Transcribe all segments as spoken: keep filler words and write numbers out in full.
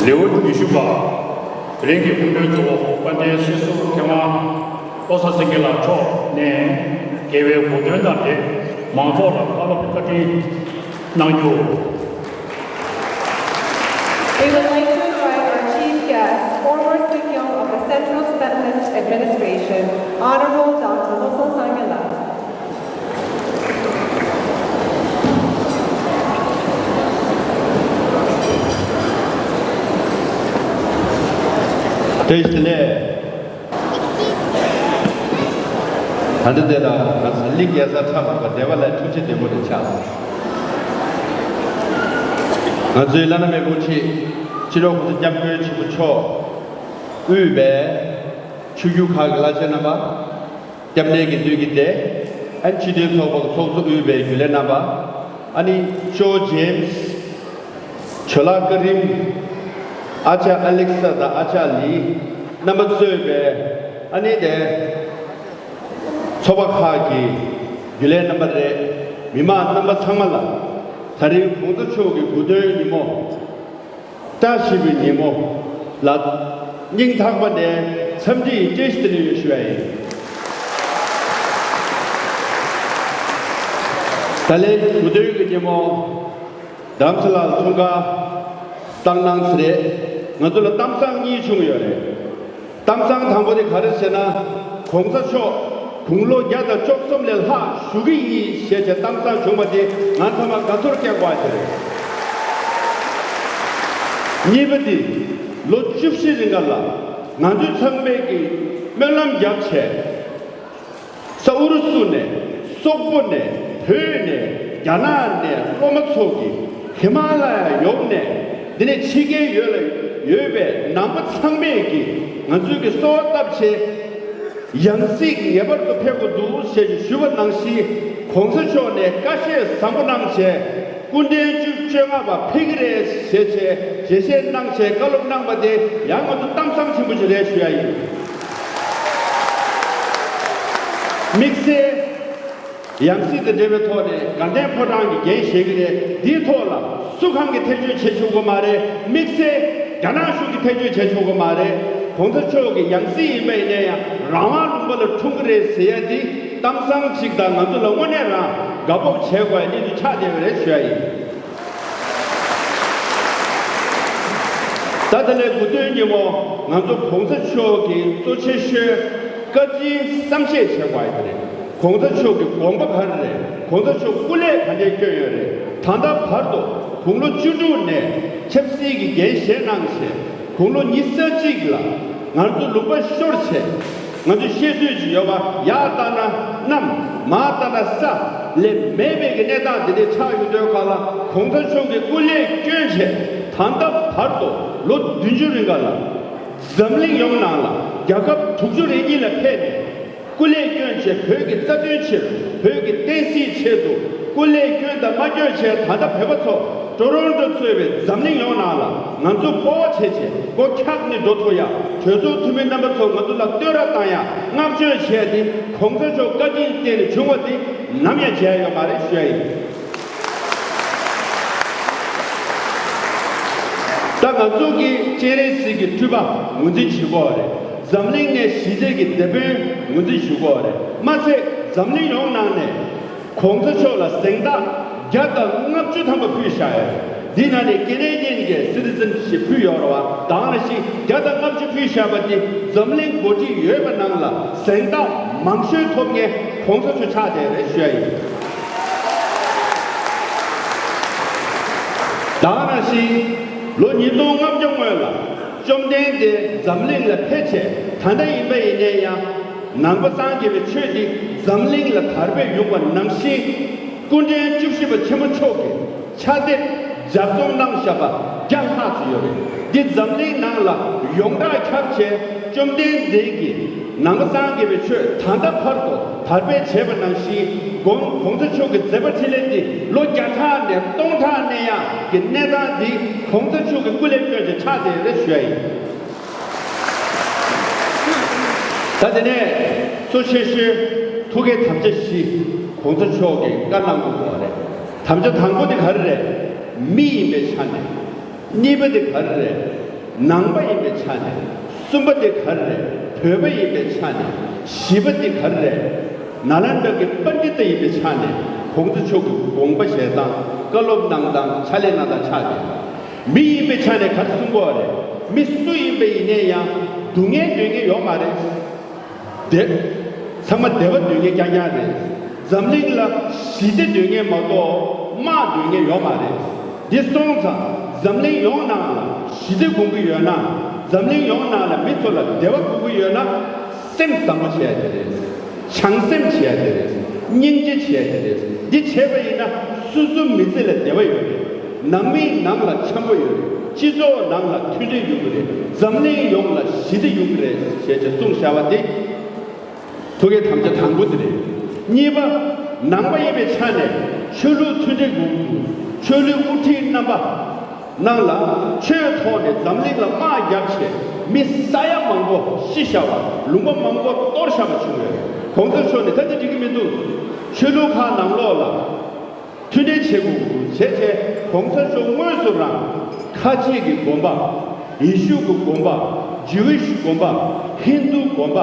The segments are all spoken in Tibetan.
ལེའུ་ཉི་ཤུ་པ། དེ་རིང་གི་སྐུ་མགྲོན་གཙོ་བོ་དཔལ་ལྡན་སྲིད་ཟུར་མཁས་དབང་བློ་བཟང་སེང་གེ་ལགས་མཆོག་ནས་དགེ་བའི་གོ་སྟོན་དང་འབྲེལ་མང་ཚོགས་ལ་བཀའ་སློབ་བཀའ་དྲིན་གནང་རྒྱུ། We would like to invite our chief guest, former Sikyong of the Central Tibetan Administration, Honorable Doctor Losang Sangila. བཀྲ་ཤིས་བདེ་ལེགས། ད་ལྟ་དེ་ལ་ང་ཚོ་གླིང་རྒྱལ་ས་ཁྲ་འབབ་པ་བདེ་བ་ལ་ཐུགས་རྗེ་བདེ་མོ་དེ་ཆགས་སོང་། ང་ཚོའི་བླ་ན་མེད་པའི་སྐུ་མཁྱེན་སྤྱི་ནོར་༸གོང་ས་༸སྐྱབས་མགོན་ཆེན་པོ་མཆོག་དབུས་པའི་ཆོས་བརྒྱུད་ཁག་གི་བླ་ཆེན་རྣམ་པ། སྐྱབས་གནས་དགེ་འདུན་གྱི་སྡེ། ཨ་ནི་སྤྱི་མཐུན་ཚོགས་པ་གི་ཚོགས་གཙོ་དབུས་པའི་རྒྱུན་ལས་རྣམ་པ། ཨ་ནི་ཇོ་ཇེམ་སི། ཇོ་ལགས་བཀའ་རིམ། ཨ་ཅག་ཨ་ལེག་ས་དང་ཨ་ཅག་ལི། རྣམ་པ་གཙོས་པའི་ཨ་ནི་དེ། ཚོགས་པ་ཁག་གི་རྒྱུན་ལས་རྣམ་པ་རེད། མི་མང་རྣམ་པ་ཚང་མ་ལ་ད་རིང་༸གོང་ས་མཆོག་གི་སྐུ་སྟོན་ཉིན་མོ། བཀྲ་ཤིས་པའི་ཉིན་མོ་ལ་སྙིང་ཐག་པ་ནས་འཚམས་འདྲི་ཡི་བཀྲ་ཤིས་བདེ་ལེགས་ཡོད་ཞུ་ཡ་ཡིན། ད་ལན་སྐུ་སྟོན་གྱི་ཉིན་མོ་རྡ་རམ་ས་ལར་འཁྲུངས་སྐར་བཏང་གནང་ཟེར་རེད། ང་ཚོ་ལ་གཏམ་བཟང་གཉིས་བྱུང་ཡོད་རེད། གཏམ་བཟང་དང་པོ་དེ་ག་རེ་ཟེར་ན། ༸གོང་ས་མཆོག་དགུང་ལོ་བརྒྱ་དང་བཅུ་གསུམ་ལས་ལྷག་བཞུགས་ཀྱི་ཡིན་ཞེས་བྱས་གཏམ་བཟང་བྱུང་བ་དེ་ང་ཚང་མ་དགའ་ཚོར་སྐྱེ་དགོས་པ་དེ་རེད། གཉིས་པ་དེ། ལོ་བཅུ་བཞི་རིང་ག་ལ་ང་ཚོ་ཚང་མས་ཀྱི་སྨོན་ལམ་བརྒྱབ་བྱས། ས་ཨུ་རུ་སུ་ནས། སོག་པོ་ནས། བོད་ནས། རྒྱ་ནག་ནས་སློབ་མ་ཚོ་གིས་ཧི་མ་ལ་ཡ་ཡོངས་ནས། འདི་ནས་ཕྱི་རྒྱལ་ཡུལ་ལ་ཡོད་པའི་ནང་པ་ཚང་མས་ཀྱིས་ང་ཚོའི་གི་གསོལ་བ་བཏབ་བྱས། ཡང་སྲིད་ངེས་པར་དུ་ཕེབས་དགོས་འདུག་ཞེས་ཞུས་པ་ནང་བཞིན། ༸གོང་ས་མཆོག་ནས་བཀའ་བཞེས་བཟང་པོ་གནང་བྱས། སྐུ་ཕྲེང་བཅུ་བཅོ་ལྔ་པ་ཕེབས་ཀྱི་རེད་ཞེས་བྱས་རྒྱས་བཤད་གནང་བྱས་བཀའ་སློབ་གནང་པ་དེ་ཡང་ང་ཚོ་གཏམ་བཟང་ཆེན་པོ་ཞིག་རེད་ཞུ་ཡ་ཡིན། དམིགས་བསལ་ཡང་སྲིད་དང་འབྲེལ་བའི་ཐོག་ནས་དགའ་ལྡན་ཕོ་བྲང་གི་འགན་བཞེས་ཀྱི་རེད། འདིའི་ཐོག་ལ་སུ་གང་གིས་ཐེ་བྱུས་བྱེད་ཆོག་གི་མ་རེད། དམིགས་བསལ་རྒྱ་ནག་གཞུང་གིས་ཐེ་བྱུས་བྱེད་ཆོག་གི་མ་རེད། ༸གོང་ས་མཆོག་གི་ཡང་སྲིད་ཡིན་པ་ཡིན་ན་ཡང་རང་དབང་ལུང་པ་ལ་འཁྲུངས་ཀྱི་རེད་ཟེར་ཡ་འདི་གཏམ་བཟང་ཅིག་དང་ང་ཚོ་ལ་དངོས་གནས་རང་དགའ་སྤོབས་བྱེད་དགོས་ཡ་གནད་དུ་ཆགས་བསྡད་པ་རེད་ཞུ་ཡ་ཡིན། ད་དེ་ལས་སྐུ་སྟོན་ཉིན་མོ་ང་ཚོ་༸གོང་ས་མཆོག་གི་གཙོ་ཆེ་ཤོས་བཀའ་དྲིན་བསམ་ཤེས་བྱེད་དགོས་ཡ་དེ་རེད། ༸གོང་ས་མཆོག་གི་དགོངས་པ་ག་རེ་རེད། ༸གོང་ས་མཆོག་སྐུ་ལས་ག་འདྲས་བསྐྱོན་ཡོད་རེད། ད་ལྟ་བར་དུ་དགུང་ལོ་བཅུ་དྲུག་ནས་ཆབ་སྲིད་ཀྱི་འགན་བཞེས་གནང་བྱས། དགུང་ལོ་ཉི་ཤུ་རྩ་གཅིག་ལ་ང་ཚོ་ལུང་པ་ཤོར་བྱས། ང་ཚོས་བཤད་སྲོལ་ཅིག་ཡོད་པ། ཡར་ལྟ་ན་གནམ། མར་ལྟ་ན་ས་ལས་མེད་པའི་གི་གནས་སྟངས་འདི་འདྲས་ཆགས་ཡོང་དུས་སྒང་ལ་༸གོང་ས་མཆོག་གིས་སྐུ་ལས་བསྐྱོན་བྱས་ད་ལྟ་བར་དུ་ལོ་བདུན་ཅུ་རིང་ག་ལ་འཛམ་གླིང་ཡོངས་ནང་ལ་རྒྱལ་ཁབ་དྲུག་ཅུ་རེ་གཉིས་ལ་ཕེབས་ནས། སྐུ་ལས་བསྐྱོན་བྱས་བོད་ཀྱི་རྩ་དོན་ཆེད། བོད་ཀྱི་བསྟན་སྲིད་ཆེད་དུ་སྐུ་ལས་བསྐྱོན་དང་མ་བསྐྱོན་བྱས་ད་ལྟ་བོད་པ་ཚོ་ཀྲོ་རོན་ཀྲོ་གཙོས་པའི་འཛམ་གླིང་ཡོངས་ནང་ལ་ང་ཚོ་སྤོབས་པ་བྱས་བྱས་སྒོ་འཁྱག་ནས་འགྲོ་ཐུབ་ཡ། གྲོས་ཚོགས་འཐུས་མི་རྣམ་པ་ཚོ་ང་ཚོ་ལ་བསྟོད་ར་བཏང་ཡ། བསྔགས་བརྗོད་བྱས་ཏེ་༸གོང་ས་མཆོག་བཀའ་དྲིན་བརྟེན་ནས་བྱུང་བ་འདི་ནམ་ཡང་བརྗེད་ཡ་ཡོད་མ་རེད་ཞུ་ཡ་ཡིན། ད་ང་ཚོ་གི་སྤྱན་རས་གཟིགས་ཀྱི་སྤྲུལ་པ་ངོས་འཛིན་བྱེད་དགོས་རེད། འཛམ་གླིང་ནས་ཞི་བདེ་གི་དེད་དཔོན་ངོས་འཛིན་ཞུ་དགོས་རེད། མ་ཚད་འཛམ་གླིང་ཡོངས་ནང་ནས་༸གོང་ས་མཆོག་ལ་གཟེངས་རྟགས་བརྒྱ་དང་ལྔ་བཅུ་ཐམ་པ་ཕུལ་བཞག་ཡོད། འདི་ནང་ནས་Canadian་གི་citizenship་ཕུལ་ཡོད་རེད་བ། དེ་ནང་བཞིན་བརྒྱ་དང་ལྔ་བཅུ་ཕུལ་བཞག་པ་དེ་འཛམ་གླིང་འགོ་ཁྲིད་ཡོད་པ་ནང་ལ་གཟེངས་རྟགས་མང་ཤོས་ཐོབ་མཁན་༸གོང་ས་མཆོག་ཆགས་བསྡད་རེད་ཞུ་ཡ་ཡིན། དེ་ནང་བཞིན་ལོ་ཉིས་སྟོང་ལྔ་བརྒྱ་སྔོན་ལ་བཅོམ་ལྡན་འདས་འཛམ་གླིང་ལ་ཕེབས་བྱས་ད་ལྟ་ཡིན་པ་ཡིན་ནའི་ཡང་ནང་པ་སངས་རྒྱས་པའི་ཆོས་འདི་འཛམ་གླིང་ལ་དར་སྤེལ་ཡོང་བ་ནང་བཞིན་སྐུ་ཕྲེང་བཅུ་བཞི་པ་ཆེན་པོ་མཆོག་གིས་ཕྱག་དེབ་ལྗགས་རྩོམ་གནང་བཞག་པ་བརྒྱ་ལྷག་ཙམ་ཡོད་རེད། འདི་འཛམ་གླིང་ནང་ལ་ཡོངས་གྲགས་ཁྱབ་བྱས་བཅོམ་ལྡན་འདས་ཀྱིས་ནང་པ་སངས་རྒྱས་པའི་ཆོས་ད་ལྟ་བར་དུ་དར་སྤེལ་བྱས་པ་ནང་བཞིན་༸གོང་༸གོང་ས་མཆོག་གི་མཛད་པ་འཕྲིན་ལས་འདི་ལོ་བརྒྱ་ཕྲག་ནས་སྟོང་ཕྲག་གནས་ཡག་གི་གནས་སྟངས་འདི་༸གོང་ས་མཆོག་གི་སྐུ་ལས་བསྐྱོན་བྱས་ཆགས་བསྡད་ཡོད་རེད་ཞུ་ཡ་ཡིན། ད་དེ་ནས་གཙོ་ཆེ་ཤོས་ཐུགས་ཀའི་དམ་བཅའ་བཞི་༸གོང་ས་མཆོག་གིས་བཀའ་གནང་དགོས་པ་རེད། དམ་བཅའ་དང་པོ་དེ་ག་རེ་རེད། མི་ཡིན་པའི་ཆ་ནས། གཉིས་པ་དེ་ག་རེ་རེད། ནང་པ་ཡིན་པའི་ཆ་ནས་གསུམ་པ་དེ་ག་རེ་རེད། བོད་པ་ཡིན་པའི་ཆ་ནས་བཞི་པ་དེ་ག་རེ་རེད། ནཱ་ལནྡཱ་གི་པཎྜི་ཏ་ཡིན་པའི་ཆ་ནས་གོང་ས་མཆོག་གི་དགོངས་པ་བཞེས་སྟངས། བཀའ་སློབ་གནང་སྟངས། ཕྱག་ལས་གནང་སྟངས་ཆགས་ཏེ། མི་ཡིན་པའི་ཆ་ནས་ག་རེ་གསུང་གི་ཡོད་རེད། མི་སུ་ཡིན་པ་ཡིན་ནའི་ཡང་སྡུག་བསྔལ་འདོད་མཁན་ཡོད་མ་རེད། དེ། ཚང་མ་བདེ་བ་འདོད་མཁན་རྐྱང་རྐྱང་རེད། འཛམ་གླིང་ལ་ཞི་བདེ་འདོད་མཁན་མ་གཏོགས་དམག་འདོད་མཁན་ཡོད་མ་རེད། འདི་སོང་ཙང་འཛམ་གླིང་ཡོངས་ནང་ལ་ཞི་བདེ་དགོས་ཀྱི་ཡོད་ན། འཛམ་གླིང་ཡོངས་ནང་ལ་མི་ཚོ་ལ་བདེ་བ་དགོས་ཀྱི་ཡོད་ན། སེམས་བཟང་པོ་བྱས་དེ་རེད། བྱང་སེམས་བྱས་དེ་རེད། སྙིང་རྗེ་བྱས་དེ་རེད། འདི་བྱས་པ་ཡིན་ན་སོ་སོ་མི་ཚེ་ལ་བདེ་བ་ཡོད་རེད། ནང་མིའི་ནང་ལ་འཆམ་པོ་ཡོད་རེད། སྤྱི་ཚོགས་ནང་ལ་མཐུན་སྒྲིལ་ཡོང་གི་རེད། འཛམ་གླིང་ཡོངས་ལ་ཞི་བདེ་ཡོང་གི་རེད་ཞེས་བྱས་གསུངས་བཞག་པ་འདི་ཐུགས་ཀའི་དམ་བཅའ་དང་པོ་དེ་རེད། གཉིས་པ། ནང་པ་ཡིན་པའི་ཆ་ནས་ཆོས་ལུགས་མཐུན་སྒྲིལ་དགོས་ཀྱི་འདུག་ཆོས་ལུགས་དབུ་ཁྲིད་རྣམ་པ་ནང་ལ་ཆོས་ཐོག་ནས་འཛམ་གླིང་ལ་དམག་བརྒྱབ་བྱས་མི་ས་ཡ་མང་པོ་ཤི་བཞག་པ། ལུང་པ་མང་པོ་གཏོར་བཞག་པ་བྱུང་ཡོད་རེད། གོང་ས་མཆོག་ནས་ད་འདི་འགྲིག་གི་མི་འདུག་ཆོས་ལུགས་ཁག་ནང་ལོགས་ལ་མཐུན་སྒྲིལ་བྱེད་དགོས་ཀྱི་འདུག་བྱས་བྱས་གོང་ས་མཆོག་དངོས་སུ་རང་ཁ་ཆེ་གི་དགོན་པ། ཡེ་ཤུ་གི་དགོན་པ། ཇུ་ཝིཤ་དགོན་པ། ཧིན་དུ་དགོན་པ།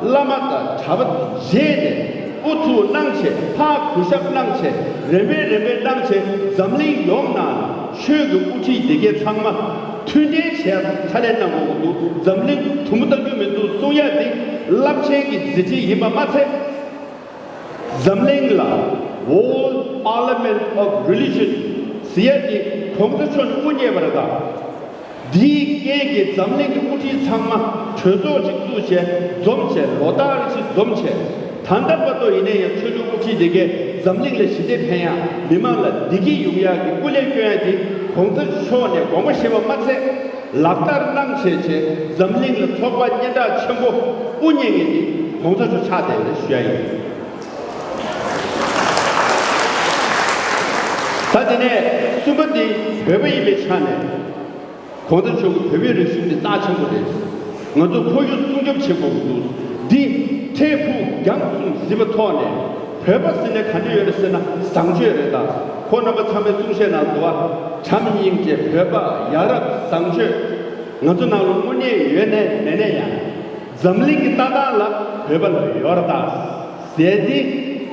བླ་མ་དང་གྲྭ་པ་བྱས་ནས་ཨུ་ཚུགས་གནང་བྱས། ཕར་གུས་ཞབས་གནང་བྱས། རིམ་པས་རིམ་པས་གནང་བྱས། འཛམ་གླིང་ཡོངས་ནང་ཆོས་ཀྱི་དབུ་ཁྲིད་དེ་གའི་ཚང་མ་མཐུན་སྒྲིལ་བྱས་ཕྱག་ལས་གནང་དགོས་ཀྱི་འདུག་འཛམ་གླིང་དུམ་བུ་བཏང་རྒྱུ་མི་འདུག་གསུང་ཡ་འདི་རླབས་ཆེན་གྱི་མཛད་འཕྲིན་ཡིན་པ་མ་ཚད། འཛམ་གླིང་ལ་World Parliament of Religion ཟེར་ཡ་དེ་གོང་ས་མཆོག་ནས་དབུ་བརྙེས་པ་རེད་ད། འདིའི་རྐྱེན་གྱིས་འཛམ་གླིང་གི་དབུ་ཁྲིད་ཚང་མ་གྲོས་ཚོགས་ཅིག་བཙུགས་བྱས་འཛོམས་བྱས། ལོ་ལྟར་ཅིག་འཛོམས་བྱས། ད་ལྟ་བར་དུ་ཡིན་ན་ཡང་ཆོས་ལུགས་དབུ་ཁྲིད་དེ་གས་འཛམ་གླིང་ལ་ཞི་བདེ་ཕན་ཡ། མི་མང་ལ་བདེ་སྐྱིད་ཡོང་ཡ་གི་སྐུ་ལས་བསྐྱོན་ཡ་དེ་གོང་ས་མཆོག་ནས་དགོངས་པ་བཞེས་པ་མ་ཚད། ལག་བསྟར་གནང་བྱས་བྱས་འཛམ་གླིང་ལ་ཚོགས་པ་སྙན་གྲགས་ཆེན་པོ་དབུ་བརྙེས་མཁན་དེ་གོང་ས་མཆོག་ཆགས་བསྡད་ཡོད་ཞུ་ཡ་ཡིན། ད་དེ་ནས་གསུམ་པ་དེ་བོད་པ་ཡིན་པའི་ཆ་ནས་གོང་ས་མཆོག་གི་བོད་པའི་རིག་གཞུང་དེ་རྩ་ཆེན་པོ་རེད། ང་ཚོ་ཁོར་ཡུག་སྲུང་སྐྱོབ་བྱེད་དགོས་ཀྱི་འདུག་འདི་འཕྲལ་ཕུགས་རྒྱང་གསུམ་གཟིགས་པ་ཐོག་ནས་བོད་པ་ཟེར་ནས་ག་འདྲ་ཡོད་རེད་ཟེར་ན་བཟང་སྤྱོད་རེད་ད། ཁོང་རྣམ་པ་ཚང་མའི་གསུང་བཤད་ནང་འདུག་བ། བྱམས་སྙིང་རྗེ། བོད་པ། ཡ་རབས། བཟང་སྤྱོད། ང་ཚོ་ནང་ལ་དངོས་གནས་ཡོད་ནའི་མེད་ནའི་ཡང་འཛམ་གླིང་གི་ལྟ་སྟངས་ལ་བོད་པ་ལ་ཡོད་རེད་ད། ཟེར་ཏེ།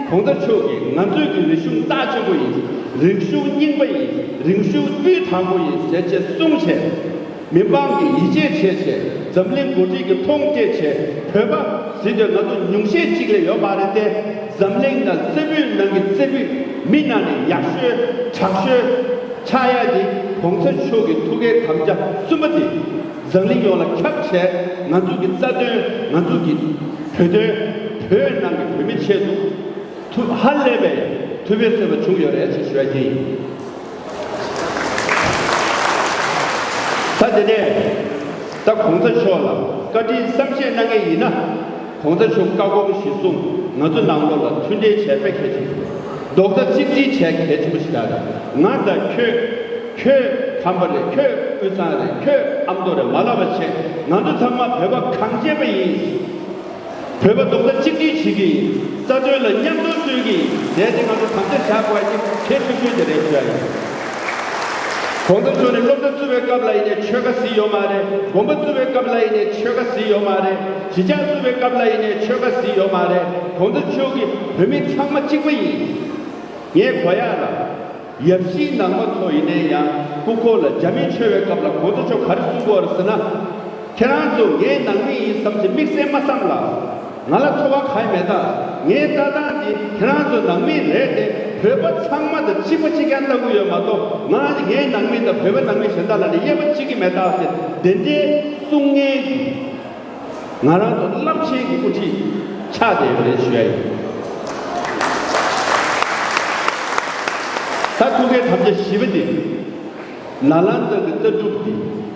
གོང་ས་མཆོག་གིས་ང་ཚོའི་གི་རིག་གཞུང་རྩ་ཆེན་པོ་ཡིན། རིག་གཞུང་རྙིང་པ་ཡིན། རིག་གཞུང་སྤུས་དག་པོ་ཡིན་ཟེར་བྱས་གསུངས་བྱས། མི་མང་གིས་ཡིད་ཆེས་བྱས་བྱས། འཛམ་གླིང་འགོ་ཁྲིད་ཀྱིས་མཐོང་སྐྱེས་བྱས། བོད་པ་ཟེར་དུས་ང་ཚོ་ཉུང་ཤས་ཅིག་ལས་ཡོད་མ་རེད་དེ། འཛམ་གླིང་ནང་རྩེ་ཕུད་ནང་གི་རྩེ་ཕུད་མི་ནང་ནས་ཡག་ཤོས་དྲག་ཤོས་ཆགས་ཡ་དེ་གོང་ས་མཆོག་གི་ཐུགས་ཀའི་དམ་བཅའ་གསུམ་པ་དེ། འཛམ་གླིང་ཡོངས་ལ་ཁྱབ་བྱས། ང་ཚོ་གི་རྩ་དོན། ང་ཚོ་གི་བོད་དོན། བོད་ནང་གི་བོད་མི་ཆེད་དུ་ཐུགས་ཧ་ལས་པའི་ཐུགས་ཕན་གསོས་པ་བྱུང་ཡོད་རེད་ཅེས་ཞུ་ཡ་ཡིན། ད་དེ་ནས་ད་གོང་ས་མཆོག་ལ་བཀའ་དྲིན་བསམ་ཤེས་གནང་མཁན་ཡིན་ན། གོང་ས་མཆོག་བཀའ་དགོངས་གཞིར་བཟུང་ང་ཚོ་ནང་ལོགས་ལ་མཐུན་སྒྲིལ་བྱས་དཔེ་གལ་ཆེན་པོ་རེད། རྡོག་རྩ་གཅིག་སྒྲིལ་བྱས་གལ་ཆེན་པོ་ཞིག་རེད། ང་དང་ཁྱོད། ཁྱོད་ཁམས་པ་རེད། ཁྱོད་དབུས་གཙང་རེད། ཁྱོད་ཨ་མདོ་རེད། མ་ལབ་པ་བྱས། ང་ཚོ་ཚང་མ་བོད་པ་གངས་ཅན་པ་ཡིན། བོད་པ་རྡོག་རྩ་གཅིག་སྒྲིལ་བྱེད་ཀྱི་ཡིན། རྩ་དོན་ལ་མཉམ་དུ་བརྩོན་གྱི་ཡིན། དེ་དེ་ང་ཚོ་དམ་བཅའ་བཞག་དགོས་ཀྱི་གལ་ཆེ་ཤོས་དེ་རེད་ཞུ་ཡ་ཡིན། གོང་ས་མཆོག་ནས་སློབ་གྲྭ་བཙུགས་པའི་སྐབས་ལ་ཡིན་ནའི་ཆོལ་ཁ་གཟིགས་ཡོད་མ་རེད། དགོན་པ་བཙུགས་པའི་སྐབས་ལ་ཡིན་ནའི་ཆོལ་ཁ་གཟིགས་ཡོད་མ་རེད། གཞིས་ཆགས་བཙུགས་པའི་སྐབས་ལ་ཡིན་ནའི་ཆོལ་ཁ་གཟིགས་ཡོད་མ་རེད། གོང་ས་མཆོག་གིས་བོད་མི་ཚང་མ་གཅིག་པ་ཡིན། ངས་གོ་ཡག་ལ། ཡབ་གཞིས་ནང་མ་ཚོ་ཡིན་ནའི་ཡང་སྐུ་འཁོར་ལ་རྒྱ་མི་མཆོད་པའི་སྐབས་ལ་གོང་ས་མཆོག་ག་རེ་གསུང་གི་ཡོད་རེད་ཟེར་ན། ཁྱེད་རང་ཚོ་ངའི་ནང་མི་ཡིན་བསམ་བྱས་དམིགས་བསལ་མ་བསམ་ལ། ང་ལ་ཚོར་བ་གང་ཡང་མེད་ད། ངའི་ལྟ་སྟངས་འདི་ཁྱེད་རང་ཚོ་ནང་མི་རེད་དེ། བོད་པ་ཚང་མ་དང་གཅིག་པ་གཅིག་རྐྱང་ལྟ་གི་ཡོད་མ་གཏོགས། ང་ངའི་ནང་མི་དང་བོད་པ་ནང་མི་གཞན་དག་ལ་ནི་དབྱེ་བ་ཕྱེ་གི་མེད་ད་ཟེར། དེ་འདྲའི་གསུང་མཁན་གྱི། ང་རང་ཚོ་རླབས་ཆེན་གྱི་དབུ་ཁྲིད་ཆགས་བསྡད་ཡོད་རེད་ཞུ་ཡ་ཡིན། ད་ཐུགས་ཀའི་དམ་བཅའ་བཞི་པ་དེ། ནཱ་ལནྡཱ་གི་ལྟ་གྲུབ་དེ་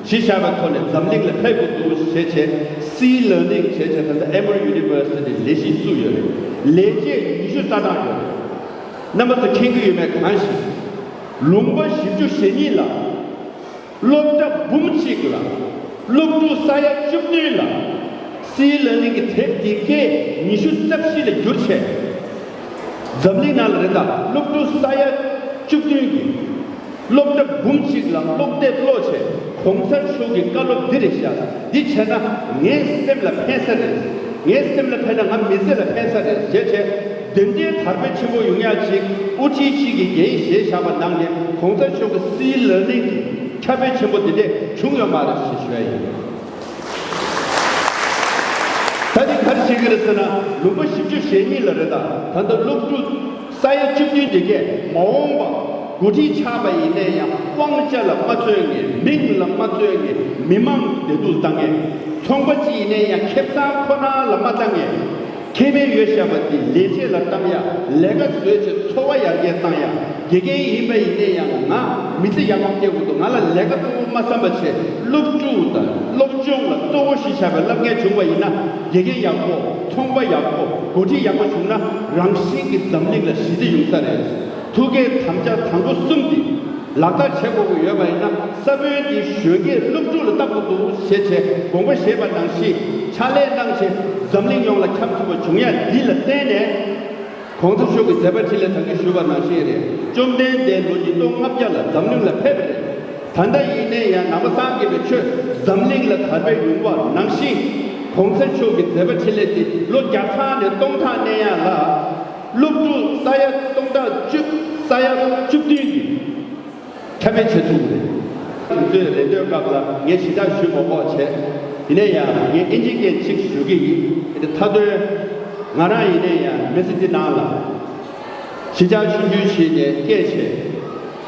གཞི་བཞག་པའི་ཐོག་ནས་འཛམ་གླིང་ལ་ཕེབས་དགོས་འདུག་བྱས་བྱས། སི་ལར་ནིང་བྱས་བྱས། ད་ལྟ་ཨེ་མོ་རི་ཡུ་ནི་ཝར་སི་ཊི་ལས་གཞི་བཙུགས་ཡོད་རེད། ལས་བྱེད་ཉི་ཤུ་རྩ་གྲངས་ཡོད་རེད། རྣམ་པ་ཚོ་མཁྱེན་གྱི་ཡོད་མེད་གང་ཞིག་ལུང་པ་བཞི་བཅུ་ཞེ་གཉིས་ལ། སློབ་གྲྭ་འབུམ་གཅིག་ལ་སློབ་ཕྲུག་ས་ཡ་བཅུ་བདུན་ལ་སི་ལར་ནིང་གི་དེབ་དེ་གས་ཉི་ཤུ་རྩ་བཞི་ལ་བསྒྱུར་བྱས། འཛམ་གླིང་ནང་ལ་རེད་ད། སློབ་ཕྲུག་ས་ཡ་བཅུ་བདུན་གྱིས་སློབ་གྲྭ་འབུམ་གཅིག་ལ་སློབ་དེབ་ཀློག་བྱས། གོང་ས་མཆོག་གི་བཀའ་སློབ་འདི་རེད་ཤག་འདི་བྱས་ན་ངའི་སེམས་ལ་ཕན་ས་རེད། ངའི་སེམས་ལ་ཕན་ན་ང་མི་ཚེ་ལ་ཕན་ས་རེད་ཞེས་བྱས། དེ་འདྲའི་དར་སྤེལ་ཆེན་པོ་ཡོང་ཡག་ཅིག་དབུ་ཁྲིད་ཅིག་གིས་འགན་བཞེས་བཞག་པ་ནང་ནས་གོང་ས་མཆོག་གི་སྲིད་ལས་རིང་གི་ཁྱབ་སྤེལ་ཆེན་པོ་འདི་འདྲས་བྱུང་ཡོད་མ་རེད་ཞེས་ཞུ་ཡ་ཡིན། ད་འདི་ག་རེ་བྱེད་ཀྱི་རེད་ཟེར་ན། ལུང་པ་བཞི་བཅུ་ཞེ་གཉིས་ལ་རེད། ད་ད་ལྟ་སློབ་ཕྲུག་ས་ཡ་བཅུ་བདུན་དེ་གས་མ་འོངས་པ་འགོ་ཁྲིད་ཆགས་པ་ཡིན་ན་ཡང་དབང་ཆ་ལ་མ་བརྩོན་ངེས། མིང་ལ་མ་བརྩོན་ངེས། མི་མང་བདེ་སྡུག་བཏང་ངེས། ཚོང་པ་ཅིག་ཡིན་ན་ཡང་ཁེ་བཟང་ཁོ་ན་ལ་མ་བཏང་ངེས། ཁེ་ཕན་ཡོད་བཤད་པ་འདི་ལས་བྱེད་ལ་བཏང་ཡ། ལས་ཀ་བཟོས་བྱས་འཚོ་བ་ཡར་རྒྱས་བཏང་ཡ། དགེ་རྒན་ཡིན་པ་ཡིན་ན་ཡང་ང་མི་ཚེ་ཡག་པོ་སྐྱེལ་དགོས་འདུག་ང་ལ་ལས་ཀ་གཙོ་བོ་མ་བསམ་པ་བྱས། སློབ་ཕྲུག་དང་སློབ་སྦྱོང་ལ་གཙོ་བོ་གཞི་བཞག་པའི་སློབ་མཁན་བྱུང་བ་ཡིན་ན། དགེ་རྒན་ཡག་པོ། ཚོང་པ་ཡག་པོ། འགོ་ཁྲིད་ཡག་པོ་བྱུང་ན་རང་བཞིན་གྱིས་འཛམ་གླིང་ལ་ཞི་བདེ་ཡོང་ས་རེད། ཐུགས་འགན་དམ་བཅའ་དང་པོ་གསུམ་འདི་ལག་བསྟར་བྱེད་དགོས་ཀྱི་ཡོད་པ་ཡིན་ན། ས་བོན་འདི་གཞོན་སྐྱེས་སློབ་ཕྲུག་ལ་བཏབ་དགོས་འདུག་ཞེས་བྱས་དགོངས་པ་བཞེས་པ་ནང་བཞིན་ཕྱག་ལས་གནང་བྱས་འཛམ་གླིང་ཡོངས་ལ་ཁྱབ་ཐུབ་པ་བྱུང་ཡ་འདི་ལ་བརྟེན་ནས། གོང་ས་མཆོག་གི་མཛད་པ་འཕྲིན་ལས་ད་གིན་ཞུས་པ་ནང་བཞིན་རེད། བཅོམ་ལྡན་འདས་ལོ་ཉིས་སྟོང་ལྔ་བརྒྱ་ལ་འཛམ་གླིང་ལ་ཕེབས་པ་རེད། ད་ལྟ་ཡིན་ནའི་ཡང་ནང་པ་སངས་རྒྱས་པའི་ཆོས་འཛམ་གླིང་ལ་དར་སྤེལ་ཡོང་བ་ནང་བཞིན། གོང་ས་མཆོག་གི་མཛད་པ་འཕྲིན་ལས་དེ་ལོ་བརྒྱ་ཕྲག་ནས་སྟོང་ཕྲག་གནས་ཡ་ལ། སློབ་ཕྲུག་ས་ཡ་སྟོང་ཕྲག་བཅུ། ས་ཡ་བཅུ་བདུན་གྱི་ཁྱབ་སྤེལ་བྱེད་ཐུབ་ཀྱི་རེད། ང་ཚོས་རེ་ལྟོས་སྐབས་ལ་ངས་ཞེ་དྲག་ཞུ་མ་དགོས་བྱས། ཡིན་ན་ཡང་ངས་ཨིན་ཇི་སྐད་ཅིག་ཞུ་གི་ཡིན། དེ་མཐའ་དོན་ང་རང་ཡིན་ན་ཡང་མི་ཚེ་འདི་ནང་ལ་གཞིས་ཆགས་ཆུང་ཆུང་ཞིག་ནས་སྐྱེས་བྱས།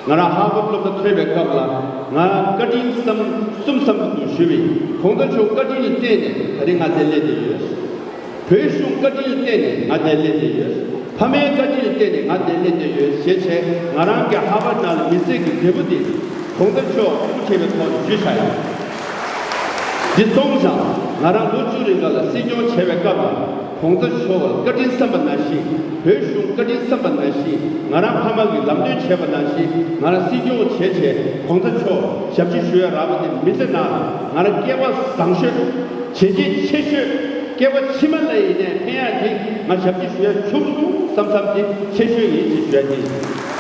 ང་རང་ཧར་ཝརཌ་སློབ་གྲྭ་ཐོན་པའི་སྐབས་ལ་ང་བཀའ་དྲིན་བསམ་གསུམ་བསམ་གྱི་འདུག་ཞུས་པ་ཡིན། གོང་ས་མཆོག་བཀའ་དྲིན་ལ་བརྟེན་ནས་ད་རིང་ང་འདིར་སླེབས་བསྡད་ཡོད། བོད་གཞུང་བཀའ་དྲིན་ལ་བརྟེན་ནས་ང་འདིར་སླེབས་བསྡད་ཡོད། ཕ་མའི་བཀའ་དྲིན་ལ་བརྟེན་ནས་ང་འདིར་སླེབས་བསྡད་ཡོད་ཞེས་བྱས། ང་རང་གི་ཧར་ཝརཌ་ནང་ལ་མི་ཚེ་གི་འབྲས་བུ་དེ་གོང་ས་མཆོག་དབུ་ཁྲིད་པའི་ཐོག་ནས་ཞུས་བཞག་ཡོད། འདི་སོང་ཙང་ང་རང་ལོ་བཅུ་རིང་ག་ལ་སྲིད་སྐྱོང་བྱས་པའི་སྐབས་ལ་གོང་ས་མཆོག་ལ་བཀའ་དྲིན་བསམ་པ་ནང་བཞིན། བོད་གཞུང་བཀའ་དྲིན་བསམ་པ་ནང་བཞིན། ང་རང་ཕ་མ་གིས་ལམ་སྟོན་བྱས་པ་ནང་བཞིན། ང་རང་སྲིད་སྐྱོང་བྱས་བྱས་གོང་ས་མཆོག་ཞབས་ཕྱི་ཞུ་ཡ་རག་པ་དེ་མི་ཚེ་ནང་ང་རང་སྐལ་བ་བཟང་ཤོས། བྱས་རྗེས་ཆེ་ཤོས། སྐྱེ་བ་ཕྱི་མ་ལ་ཡིན་ནའི་ཕན་ཡག་དེ་ང་ཞབས་ཕྱི་ཞུ་ཡ་བྱུང་སོང་བསམ་བསམ་དེ་ཆེ་ཤོས་ཡིན་ཞེས་ཞུ་ཡ་དེ་ཡིན།